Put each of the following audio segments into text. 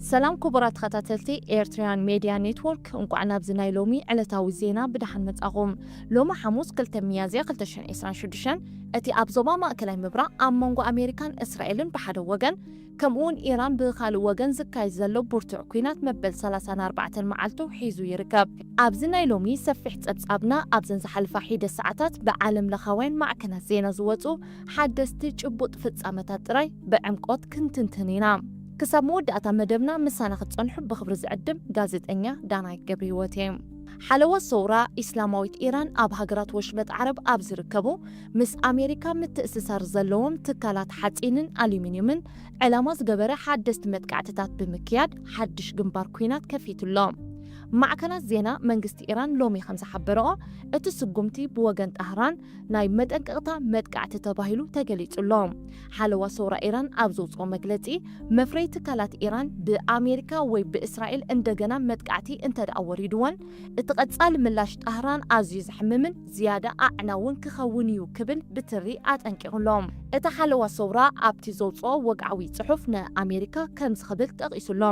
ሰላም ክቡራት ተኸታተልቲ ኤርትራውያን ሜድያ ኔትወርክ፣ እንቋዕ ናብዚ ናይ ሎሚ ዕለታዊ ዜና ብደሓን መጻኹም። ሎሚ ሓሙስ ክልተ ሚያዝያ ክልተ ሽሕን ዕስራን ሽዱሽተን፣ እቲ ኣብ ዞባ ማእከላይ ምብራቕ ኣብ መንጎ ኣሜሪካን እስራኤልን ብሓደ ወገን፣ ከምኡውን ኢራን ብኻልእ ወገን ዝካየድ ዘሎ ብርቱዕ ኲናት መበል ሰላሳን ኣርባዕተን መዓልቱ ሒዙ ይርከብ። ኣብዚ ናይ ሎሚ ሰፊሕ ጸብጻብና፣ ኣብዘን ዝሓለፋ ሒደት ሰዓታት ብዓለም ለኻውያን ማዕከናት ዜና ዝወጹ ሓደስቲ ጭቡጥ ፍጻመታት ጥራይ ብዕምቆት ክንትንትን ኢና። ክሳብ መወዳእታ መደብና ምሳና ክትጸንሑ ብኽብሪ ዝዕድም ጋዜጠኛ ዳናይት ገብረህይወት እየ። ሓለዋ ሰውራ ኢስላማዊት ኢራን ኣብ ሃገራት ወሽመጥ ዓረብ ኣብ ዝርከቡ ምስ ኣሜሪካ ምትእስሳር ዘለዎም ትካላት ሓጺንን ኣሉሚንዩምን ዕላማ ዝገበረ ሓደስቲ መጥቃዕትታት ብምክያድ ሓድሽ ግንባር ኲናት ከፊቱ ኣሎ። ማዕከናት ዜና መንግስቲ ኢራን ሎሚ ከም ዝሓበረኦ፣ እቲ ስጉምቲ ብወገን ጣህራን ናይ መጠንቀቕታ መጥቃዕቲ ተባሂሉ ተገሊጹ ኣሎ። ሓለዋ ሰውራ ኢራን ኣብ ዘውጽኦ መግለጺ፣ መፍረይ ትካላት ኢራን ብኣሜሪካ ወይ ብእስራኤል እንደገና መጥቃዕቲ እንተደኣ ወሪድወን፣ እቲ ቀጻሊ ምላሽ ጣህራን ኣዝዩ ዘሕምምን ዝያዳ ኣዕናውን ክኸውን እዩ ክብል ብትሪ ኣጠንቂቑ ኣሎ። እቲ ሓለዋ ሰውራ ኣብቲ ዘውጽኦ ወግዓዊ ጽሑፍ ንኣሜሪካ ከምዚ ክብል ጠቒሱ ኣሎ።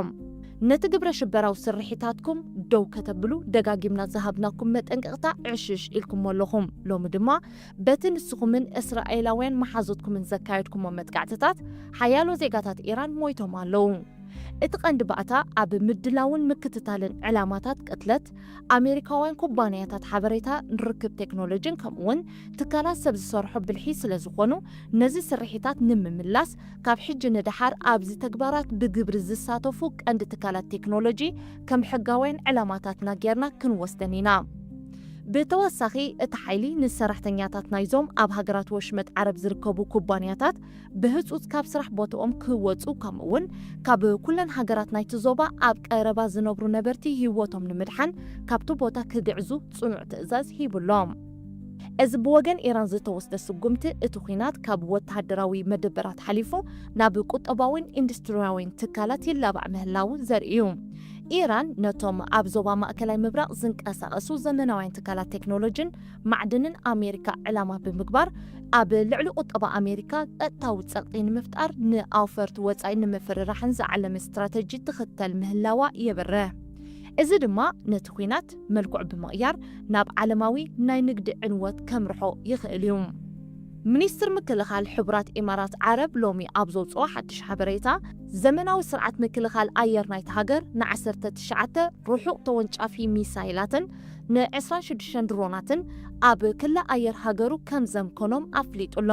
ነቲ ግብረ ሽበራዊ ስርሒታትኩም ደው ከተብሉ ደጋጊምና ዝሃብናኩም መጠንቀቕታ ዕሽሽ ኢልኩሞ ኣለኹም። ሎሚ ድማ በቲ ንስኹምን እስራኤላውያን መሓዙትኩምን ዘካየድኩሞ መጥቃዕትታት ሓያሎ ዜጋታት ኢራን ሞይቶም ኣለዉ። እቲ ቀንዲ ባእታ ኣብ ምድላውን ምክትታልን ዕላማታት ቅትለት ኣሜሪካውያን ኩባንያታት ሓበሬታ ርክብ ቴክኖሎጂን ከምኡውን ትካላት ሰብ ዝሰርሖ ብልሒ ስለ ዝኾኑ፣ ነዚ ስርሒታት ንምምላስ ካብ ሕጂ ንደሓር ኣብዚ ተግባራት ብግብሪ ዝሳተፉ ቀንዲ ትካላት ቴክኖሎጂ ከም ሕጋውያን ዕላማታትና ጌርና ክንወስደን ኢና። ብተወሳኺ፣ እቲ ሓይሊ ንሰራሕተኛታት ናይዞም ኣብ ሃገራት ወሽመጥ ዓረብ ዝርከቡ ኩባንያታት ብህጹጽ ካብ ስራሕ ቦታኦም ክወጹ፣ ከምኡውን ካብ ኩለን ሃገራት ናይቲ ዞባ ኣብ ቀረባ ዝነብሩ ነበርቲ ህይወቶም ንምድሓን ካብቲ ቦታ ክግዕዙ ጽኑዕ ትእዛዝ ሂቡ ኣሎ። እዚ ብወገን ኢራን ዝተወስደ ስጉምቲ፣ እቲ ኲናት ካብ ወተሃደራዊ መደበራት ሓሊፉ ናብ ቁጠባዊን ኢንዱስትሪያዊን ትካላት ይላባዕ ምህላዉ ዘርኢ እዩ። ኢራን ነቶም ኣብ ዞባ ማእከላይ ምብራቕ ዝንቀሳቐሱ ዘመናውያን ትካላት ቴክኖሎጂን ማዕድንን ኣሜሪካ ዕላማ ብምግባር፣ ኣብ ልዕሊ ቁጠባ ኣሜሪካ ቀጥታዊ ጸቕጢ ንምፍጣር፣ ንኣውፈርቲ ወጻኢ ንምፍርራሕን ዝዓለመ ስትራተጂ ትኽተል ምህላዋ የብርህ። እዚ ድማ ነቲ ኲናት መልክዑ ብምቕያር ናብ ዓለማዊ ናይ ንግዲ ዕንወት ከምርሖ ይኽእል እዩ። ሚኒስትር ምክልኻል ሕቡራት ኢማራት ዓረብ ሎሚ ኣብ ዘውጽኦ ሓድሽ ሓበሬታ፣ ዘመናዊ ስርዓት ምክልኻል ኣየር ናይቲ ሃገር ንዓሰርተ ትሽዓተ ርሑቕ ተወንጫፊ ሚሳይላትን ንዕስራን ሽዱሽተን ድሮናትን ኣብ ክሊ ኣየር ሃገሩ ከም ዘምከኖም ኣፍሊጡ ኣሎ።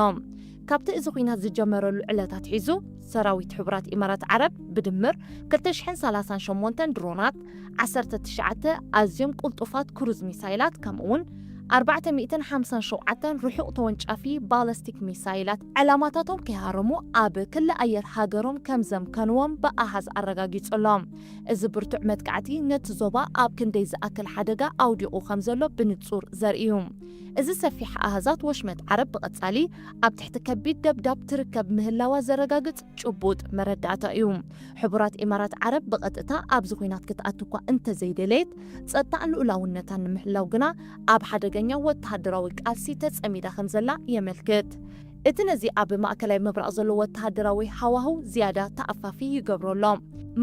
ካብቲ እዚ ኲናት ዝጀመረሉ ዕለት ኣትሒዙ፣ ሰራዊት ሕቡራት ኢማራት ዓረብ ብድምር ክልተ ሽሕን ሰላሳን ሸሞንተን ድሮናት፣ ዓሰርተ ትሽዓተ ኣዝዮም ቅልጡፋት ክሩዝ ሚሳይላት፣ ከምኡውን ኣርባዕተ ሚእትን ሓምሳን ሸውዓተን ርሑቕ ተወንጫፊ ባለስቲክ ሚሳይላት፣ ዕላማታቶም ከይሃረሙ ኣብ ክሊ ኣየር ሃገሮም ከም ዘምከንዎም ብኣሃዝ ኣረጋጊጹ ኣሎ። እዚ ብርቱዕ መጥቃዕቲ ነቲ ዞባ ኣብ ክንደይ ዝኣክል ሓደጋ ኣውዲቑ ከም ዘሎ ብንጹር ዘርኢ እዩ። እዚ ሰፊሕ ኣሃዛት፣ ወሽመጥ ዓረብ ብቐጻሊ ኣብ ትሕቲ ከቢድ ደብዳብ ትርከብ ምህላዋ ዘረጋግጽ ጭቡጥ መረዳእታ እዩ። ሕቡራት ኢማራት ዓረብ ብቐጥታ ኣብዚ ኲናት ክትኣቱ እኳ እንተዘይደለየት፣ ጸጥታን ልኡላውነታን ንምሕላው ግና ኣብ ሓደገኛ ወተሃደራዊ ቃልሲ ተጸሚዳ ከም ዘላ የመልክት። እቲ ነዚ ኣብ ማእከላይ ምብራቕ ዘሎ ወተሃደራዊ ሃዋህው ዝያዳ ተኣፋፊ ይገብሮ ኣሎ።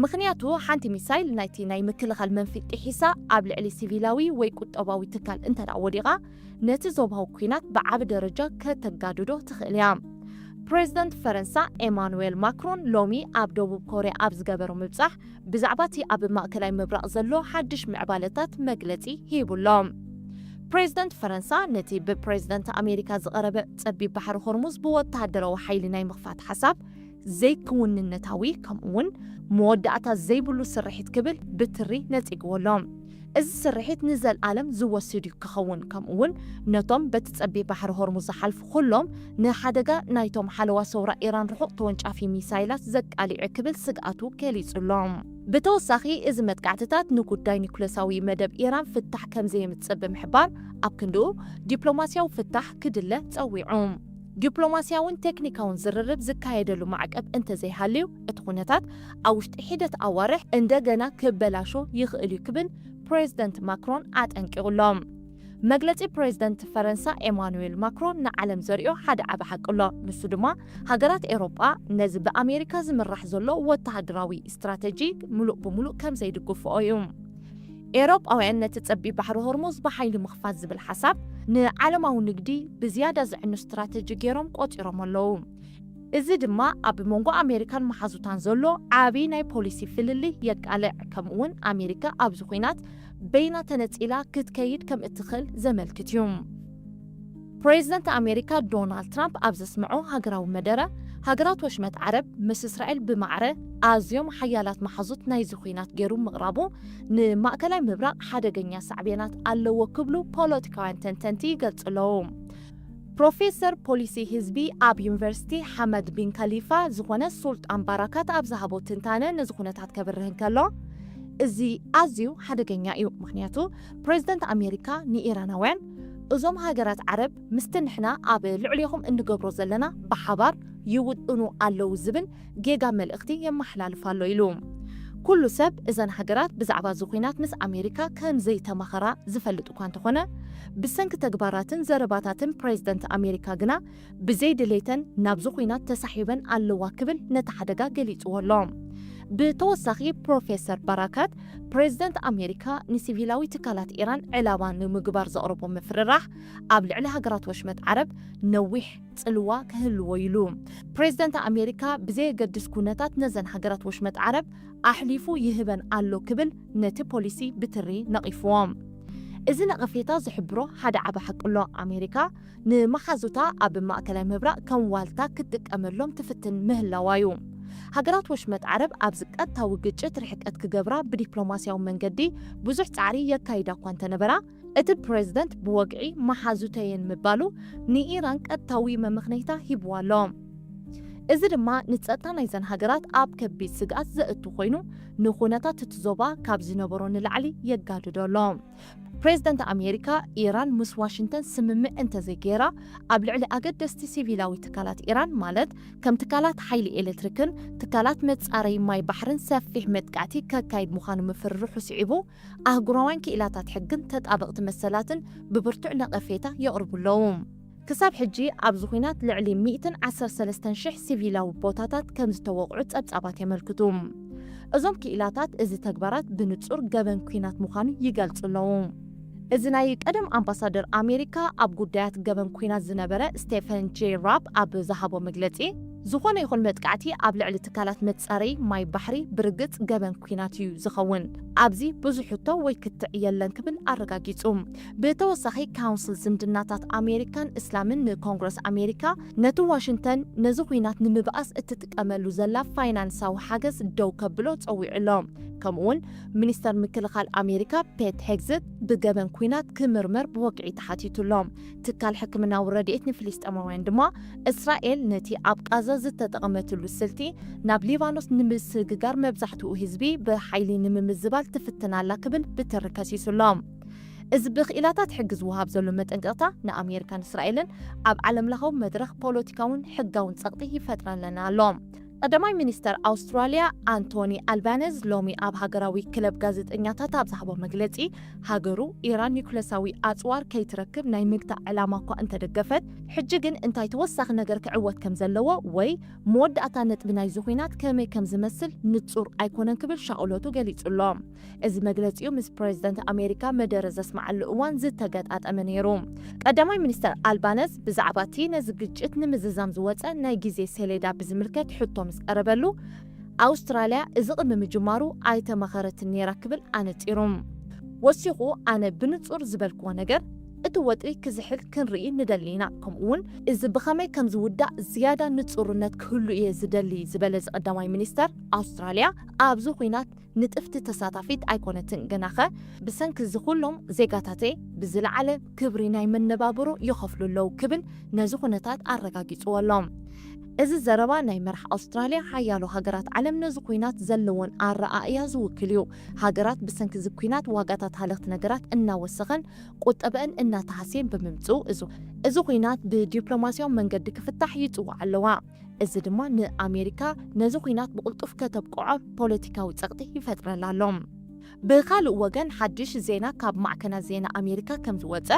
ምኽንያቱ፣ ሓንቲ ሚሳይል ናይቲ ናይ ምክልኻል መንፊት ጥሒሳ ኣብ ልዕሊ ሲቪላዊ ወይ ቁጠባዊ ትካል እንተ ደኣ ወዲቓ፣ ነቲ ዞባዊ ኲናት ብዓቢ ደረጃ ከተጋድዶ ትኽእል እያ። ፕሬዚደንት ፈረንሳ ኤማኑኤል ማክሮን ሎሚ ኣብ ደቡብ ኮርያ ኣብ ዝገበሮ ምብጻሕ፣ ብዛዕባ እቲ ኣብ ማእከላይ ምብራቕ ዘሎ ሓድሽ ምዕባለታት መግለጺ ሂቡ ኣሎ። ፕሬዚደንት ፈረንሳ ነቲ ብፕሬዚደንት ኣሜሪካ ዝቐረበ ጸቢብ ባሕሪ ሆርሙዝ ብወተሃደራዊ ሓይሊ ናይ ምኽፋት ሓሳብ ዘይክውንነታዊ፣ ከምኡውን መወዳእታ ዘይብሉ ስርሒት ክብል ብትሪ ነጺግዎ ኣሎ። እዚ ስርሒት ንዘልኣለም ዝወስድ እዩ ክኸውን፣ ከምኡውን ነቶም በቲ ጸቢብ ባሕሪ ሆርሙዝ ዝሓልፉ ኩሎም ንሓደጋ ናይቶም ሓለዋ ሰውራ ኢራን ርሑቕ ተወንጫፊ ሚሳይላት ዘቃልዕ ክብል ስግኣቱ ገሊጹ ኣሎ። ብተወሳኺ፣ እዚ መጥቃዕትታት ንጉዳይ ኒኩለሳዊ መደብ ኢራን ፍታሕ ከም ዘየምጽእ ብምሕባር፣ ኣብ ክንድኡ ዲፕሎማስያዊ ፍታሕ ክድለ ጸዊዑ። ዲፕሎማስያውን ቴክኒካውን ዝርርብ ዝካየደሉ ማዕቀብ እንተዘይሃልዩ፣ እቲ ኩነታት ኣብ ውሽጢ ሒደት ኣዋርሕ እንደገና ክበላሾ ይኽእል እዩ ክብል ፕሬዚደንት ማክሮን ኣጠንቂቑ ኣሎ። መግለጺ ፕሬዝደንት ፈረንሳ ኤማኑኤል ማክሮን ንዓለም ዘርእዮ ሓደ ዓቢ ሓቂ ኣሎ። ንሱ ድማ ሃገራት ኤውሮጳ ነዚ ብኣሜሪካ ዝምራሕ ዘሎ ወተሃደራዊ ስትራተጂ ምሉእ ብምሉእ ከም ዘይድግፍኦ እዩ። ኤውሮጳውያን ነቲ ጸቢብ ባሕሪ ሆርሙዝ ብሓይሊ ምኽፋት ዝብል ሓሳብ ንዓለማዊ ንግዲ ብዝያዳ ዘዕኑ ስትራተጂ ገይሮም ቆጺሮም ኣለዉ። እዚ ድማ ኣብ መንጎ ኣሜሪካን መሓዙታን ዘሎ ዓቢ ናይ ፖሊሲ ፍልልይ የቃልዕ። ከምኡ እውን ኣሜሪካ ኣብዚ ኲናት በይና ተነጺላ ክትከይድ ከም እትኽእል ዘመልክት እዩ። ፕሬዝደንት ኣሜሪካ ዶናልድ ትራምፕ ኣብ ዘስምዖ ሃገራዊ መደረ፣ ሃገራት ወሽመጥ ዓረብ ምስ እስራኤል ብማዕረ ኣዝዮም ሓያላት መሓዙት ናይዚ ኲናት ገይሩ ምቕራቡ ንማእከላይ ምብራቕ ሓደገኛ ሳዕቤናት ኣለዎ ክብሉ ፖለቲካውያን ተንተንቲ ይገልጹ ኣለዉ። ፕሮፌሰር ፖሊሲ ህዝቢ ኣብ ዩኒቨርሲቲ ሓመድ ቢን ከሊፋ ዝኾነ ሱልጣን ባራካት ኣብ ዝሃቦ ትንታነ ነዚ ኩነታት ከብርህ እንከሎ፣ እዚ ኣዝዩ ሓደገኛ እዩ፣ ምኽንያቱ ፕሬዝደንት ኣሜሪካ ንኢራናውያን፣ እዞም ሃገራት ዓረብ ምስቲ ንሕና ኣብ ልዕሌኹም እንገብሮ ዘለና ብሓባር ይውጥኑ ኣለዉ ዝብል ጌጋ መልእኽቲ የመሓላልፍ ኣሎ ኢሉ። ኩሉ ሰብ እዘን ሃገራት ብዛዕባ እዚ ኲናት ምስ ኣሜሪካ ከም ዘይተማኸራ ዝፈልጥ እኳ እንተኾነ፣ ብሰንኪ ተግባራትን ዘረባታትን ፕሬዝደንት ኣሜሪካ ግና ብዘይድሌተን ናብዚ ኲናት ተሳሒበን ኣለዋ ክብል ነቲ ሓደጋ ገሊጽዎ ኣሎ። ብተወሳኺ ፕሮፌሰር ባራካት፣ ፕሬዝደንት ኣሜሪካ ንሲቪላዊ ትካላት ኢራን ዕላባ ንምግባር ዘቕረቦ ምፍርራሕ ኣብ ልዕሊ ሃገራት ወሽመጥ ዓረብ ነዊሕ ጽልዋ ክህልዎ ኢሉ። ፕሬዝደንት ኣሜሪካ ብዘየገድስ ኩነታት ነዘን ሃገራት ወሽመጥ ዓረብ ኣሕሊፉ ይህበን ኣሎ ክብል ነቲ ፖሊሲ ብትሪ ነቒፍዎ። እዚ ነቐፌታ ዝሕብሮ ሓደ ዓቢ ሓቂ ኣሎ። ኣሜሪካ ንመሓዙታ ኣብ ማእከላይ ምብራቕ ከም ዋልታ ክትጥቀመሎም ትፍትን ምህላዋ እዩ። ሃገራት ወሽመጥ ዓረብ ኣብዚ ቀጥታዊ ግጭት ርሕቀት ክገብራ ብዲፕሎማስያዊ መንገዲ ብዙሕ ጻዕሪ የካይዳ እኳ እንተነበራ፣ እቲ ፕሬዝደንት ብወግዒ መሓዙተየን ምባሉ ንኢራን ቀጥታዊ መመኽነይታ ሂብዋ ኣሎ። እዚ ድማ ንጸጥታ ናይዘን ሃገራት ኣብ ከቢድ ስግኣት ዘእቱ ኮይኑ፣ ንኹነታት እቲ ዞባ ካብ ዝነበሮ ንላዕሊ የጋድዶ ኣሎ። ፕሬዝደንት ኣሜሪካ፣ ኢራን ምስ ዋሽንግተን ስምምዕ እንተዘይገይራ፣ ኣብ ልዕሊ ኣገደስቲ ሲቪላዊ ትካላት ኢራን፣ ማለት ከም ትካላት ሓይሊ ኤሌክትሪክን ትካላት መጻረዪ ማይ ባሕርን ሰፊሕ መጥቃዕቲ ከካይድ ምዃኑ ምፍርርሑ ስዒቡ፣ ኣህጉራውያን ክኢላታት ሕግን ተጣበቕቲ መሰላትን ብብርቱዕ ነቐፌታ የቕርቡ ኣለዉ። ክሳብ ሕጂ ኣብዚ ኲናት ልዕሊ ሚእትን ዓሰርተ ሰለስተን ሽሕ ሲቪላዊ ቦታታት ከም ዝተወቕዑ ጸብጻባት የመልክቱ። እዞም ክኢላታት እዚ ተግባራት ብንጹር ገበን ኲናት ምዃኑ ይገልጹ ኣለዉ። እዚ ናይ ቀደም ኣምባሳደር ኣሜሪካ ኣብ ጉዳያት ገበን ኲናት ዝነበረ ስቴፈን ጄ ራፕ ኣብ ዝሃቦ መግለጺ፣ ዝኾነ ይኹን መጥቃዕቲ ኣብ ልዕሊ ትካላት መጻረዪ ማይ ባሕሪ ብርግጽ ገበን ኲናት እዩ ዝኸውን። ኣብዚ ብዙሕ ሕቶ ወይ ክትዕ የለን ክብል ኣረጋጊጹ። ብተወሳኺ ካውንስል ዝምድናታት ኣሜሪካን እስላምን ንኮንግረስ ኣሜሪካ ነቲ ዋሽንግተን ነዚ ኲናት ንምብኣስ እትጥቀመሉ ዘላ ፋይናንሳዊ ሓገዝ ደው ከብሎ ጸዊዑ ኣሎ። ከምኡውን ሚኒስተር ምክልኻል ኣሜሪካ ፔት ሄግዝት ብገበን ኲናት ክምርመር ብወግዒ ተሓቲቱ ኣሎ። ትካል ሕክምናዊ ረድኤት ንፍልስጤማውያን ድማ እስራኤል ነቲ ኣብ ቃዛ ዝተጠቐመትሉ ስልቲ ናብ ሊባኖስ ንምስግጋር መብዛሕትኡ ህዝቢ ብሓይሊ ንምምዝባል ትፍትን ኣላ ክብል ብትሪ ከሲሱ ኣሎ። እዚ ብክኢላታት ሕጊ ዝወሃብ ዘሎ መጠንቀቕታ ንኣሜሪካን እስራኤልን ኣብ ዓለምለኻዊ መድረኽ ፖለቲካውን ሕጋውን ጸቕጢ ይፈጥረለን ኣሎ። ቀዳማይ ሚኒስተር ኣውስትራልያ ኣንቶኒ ኣልባነዝ ሎሚ ኣብ ሃገራዊ ክለብ ጋዜጠኛታት ኣብ ዝሃቦ መግለጺ፣ ሃገሩ ኢራን ኒኩለሳዊ ኣጽዋር ከይትረክብ ናይ ምግታእ ዕላማ እኳ እንተደገፈት፣ ሕጂ ግን እንታይ ተወሳኺ ነገር ክዕወት ከም ዘለዎ ወይ መወዳእታ ነጥቢ ናይዚ ኲናት ከመይ ከም ዝመስል ንጹር ኣይኮነን ክብል ሻቕሎቱ ገሊጹ ኣሎ። እዚ መግለጺኡ ምስ ፕሬዝደንት ኣሜሪካ መደረ ዘስምዓሉ እዋን ዝተገጣጠመ ነይሩ። ቀዳማይ ሚኒስተር ኣልባነዝ ብዛዕባ እቲ ነዚ ግጭት ንምዝዛም ዝወጸ ናይ ግዜ ሰሌዳ ብዝምልከት ሕቶ ምስ ቀረበሉ፣ ኣውስትራልያ እዚ ቅድሚ ምጅማሩ ኣይተማኸረትን ነይራ ክብል ኣነጺሩ። ወሲኹ፣ ኣነ ብንጹር ዝበልክዎ ነገር፣ እቲ ወጥሪ ክዝሕል ክንርኢ ንደሊ ኢና፣ ከምኡውን እዚ ብኸመይ ከም ዝውዳእ ዝያዳ ንጹርነት ክህሉ እየ ዝደሊ ዝበለ እዚ ቀዳማይ ሚኒስተር ኣውስትራልያ፣ ኣብዚ ኲናት ንጥፍቲ ተሳታፊት ኣይኮነትን፣ ግናኸ ብሰንኪ እዚ ኩሎም ዜጋታተይ ብዝለዓለ ክብሪ ናይ መነባብሮ ይኸፍሉ ኣለዉ ክብል ነዚ ኩነታት ኣረጋጊጽዎ ኣሎ። እዚ ዘረባ ናይ መራሕ ኣውስትራልያ ሓያሎ ሃገራት ዓለም ነዚ ኲናት ዘለወን ኣረኣእያ ዝውክል እዩ። ሃገራት ብሰንኪ እዚ ኲናት ዋጋታት ሃለኽቲ ነገራት እናወሰኸን ቁጠበአን እናተሃስየን ብምምጽኡ፣ እዚ፣ እዚ ኲናት ብዲፕሎማስያዊ መንገዲ ክፍታሕ ይጽውዓ ኣለዋ። እዚ ድማ ንኣሜሪካ ነዚ ኲናት ብቕልጡፍ ከተብቅዖ ፖለቲካዊ ጸቕጢ ይፈጥረላ ኣሎ። ብኻልእ ወገን፣ ሓድሽ ዜና ካብ ማዕከናት ዜና ኣሜሪካ ከም ዝወጸ፣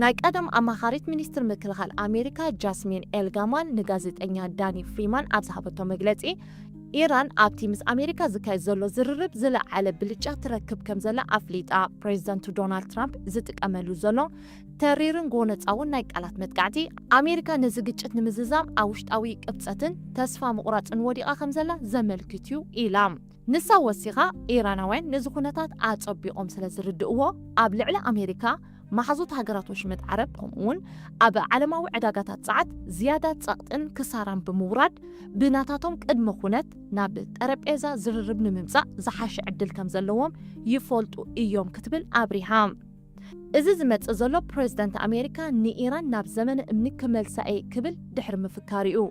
ናይ ቀደም ኣማኻሪት ሚኒስትር ምክልኻል ኣሜሪካ ጃስሚን ኤልጋማል ንጋዜጠኛ ዳኒ ፍሪማን ኣብ ዝሃበቶ መግለጺ፣ ኢራን ኣብቲ ምስ ኣሜሪካ ዝካየድ ዘሎ ዝርርብ ዝለዓለ ብልጫ ትረክብ ከም ዘላ ኣፍሊጣ። ፕሬዚደንት ዶናልድ ትራምፕ ዝጥቀመሉ ዘሎ ተሪርን ጎነጻውን ናይ ቃላት መጥቃዕቲ፣ ኣሜሪካ ነዚ ግጭት ንምዝዛም ኣብ ውሽጣዊ ቅብጸትን ተስፋ ምቑራጽን ወዲቓ ከም ዘላ ዘመልክት እዩ ኢላ። ንሳ ወሲኻ፣ ኢራናውያን ነዚ ኩነታት ኣጸቢቖም ስለ ዝርድእዎ፣ ኣብ ልዕሊ ኣሜሪካ፣ መሓዙት ሃገራት ወሽመጥ ዓረብ፣ ከምኡውን ኣብ ዓለማዊ ዕዳጋታት ጸዓት ዝያዳ ጸቕጥን ክሳራን ብምውራድ፣ ብናታቶም ቅድመ ኩነት ናብ ጠረጴዛ ዝርርብ ንምምጻእ ዝሓሸ ዕድል ከም ዘለዎም ይፈልጡ እዮም ክትብል ኣብሪሃ። እዚ ዝመጽእ ዘሎ፣ ፕሬዚደንት ኣሜሪካ ንኢራን ናብ ዘመነ እምኒ ክመልሳ እየ ክብል ድሕሪ ምፍካሩ እዩ።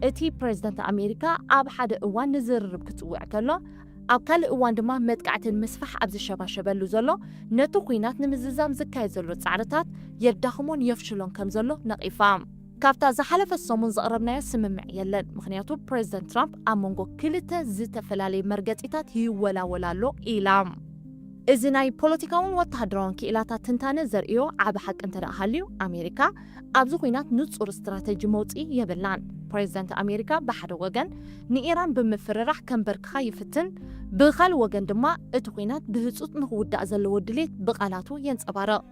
እቲ ፕሬዚደንት ኣሜሪካ ኣብ ሓደ እዋን ንዝርርብ ክጽውዕ ከሎ፣ ኣብ ካልእ እዋን ድማ መጥቃዕቲ ንምስፋሕ ኣብ ዝሸባሸበሉ ዘሎ፣ ነቲ ኲናት ንምዝዛም ዝካየድ ዘሎ ጻዕርታት የዳኽሞን የፍሽሎን ከም ዘሎ ነቒፋ። ካብታ ዝሓለፈ ሰሙን ዘቕረብናዮ ስምምዕ የለን፣ ምኽንያቱ ፕሬዚደንት ትራምፕ ኣብ መንጎ ክልተ ዝተፈላለየ መርገጺታት ይወላወል ኣሎ ኢላ። እዚ ናይ ፖለቲካውን ወተሃደራውን ክኢላታት ትንታነ ዘርእዮ ዓቢ ሓቂ እንተ ደኣ ሃልዩ፣ ኣሜሪካ ኣብዚ ኲናት ንጹር ስትራተጂ መውጽኢ የብላን። ፕሬዚደንት ኣሜሪካ ብሓደ ወገን ንኢራን ብምፍርራሕ ከንበርክኻ ይፍትን፣ ብኻልእ ወገን ድማ እቲ ኲናት ብህጹጽ ንኽውዳእ ዘለዎ ድሌት ብቓላቱ የንጸባርቕ።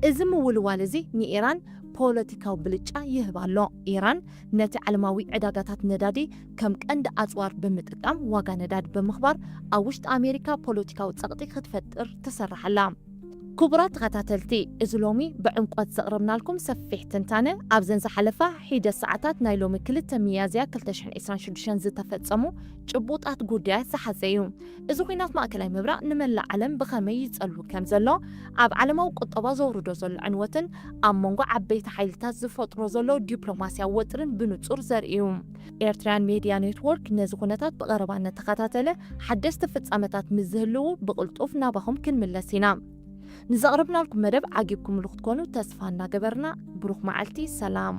እዚ ምውልዋል እዚ ንኢራን ፖለቲካዊ ብልጫ ይህብ ኣሎ። ኢራን ነቲ ዓለማዊ ዕዳጋታት ነዳዲ ከም ቀንዲ ኣጽዋር ብምጥቃም፣ ዋጋ ነዳዲ ብምኽባር፣ ኣብ ውሽጢ ኣሜሪካ ፖለቲካዊ ጸቕጢ ክትፈጥር ትሰርሕ ኣላ። ክቡራት ተኸታተልቲ፣ እዚ ሎሚ ብዕምቆት ዘቕረብናልኩም ሰፊሕ ትንታነ፣ ኣብዘን ዝሓለፋ ሒደት ሰዓታት ናይ ሎሚ ክልተ ሚያዝያ ክልተ ሽሕን ዕስራን ሽዱሽተን ዝተፈጸሙ ጭቡጣት ጉዳያት ዝሓዘ እዩ። እዚ ኲናት ማእከላይ ምብራቕ ንመላእ ዓለም ብኸመይ ይጸልው ከም ዘሎ፣ ኣብ ዓለማዊ ቁጠባ ዘውርዶ ዘሎ ዕንወትን ኣብ መንጎ ዓበይቲ ሓይልታት ዝፈጥሮ ዘሎ ዲፕሎማስያዊ ወጥርን ብንጹር ዘርኢ እዩ። ኤርትራውያን ሜድያ ኔትወርክ ነዚ ኩነታት ብቐረባ እናተኸታተለ፣ ሓደስቲ ፍጻመታት ምስ ዝህልዉ ብቕልጡፍ ናባኹም ክንምለስ ኢና። ንዘቕረብናልኩም መደብ ዓጊብኩምሉ ክትኮኑ ተስፋ እናገበርና፣ ብሩኽ መዓልቲ፣ ሰላም።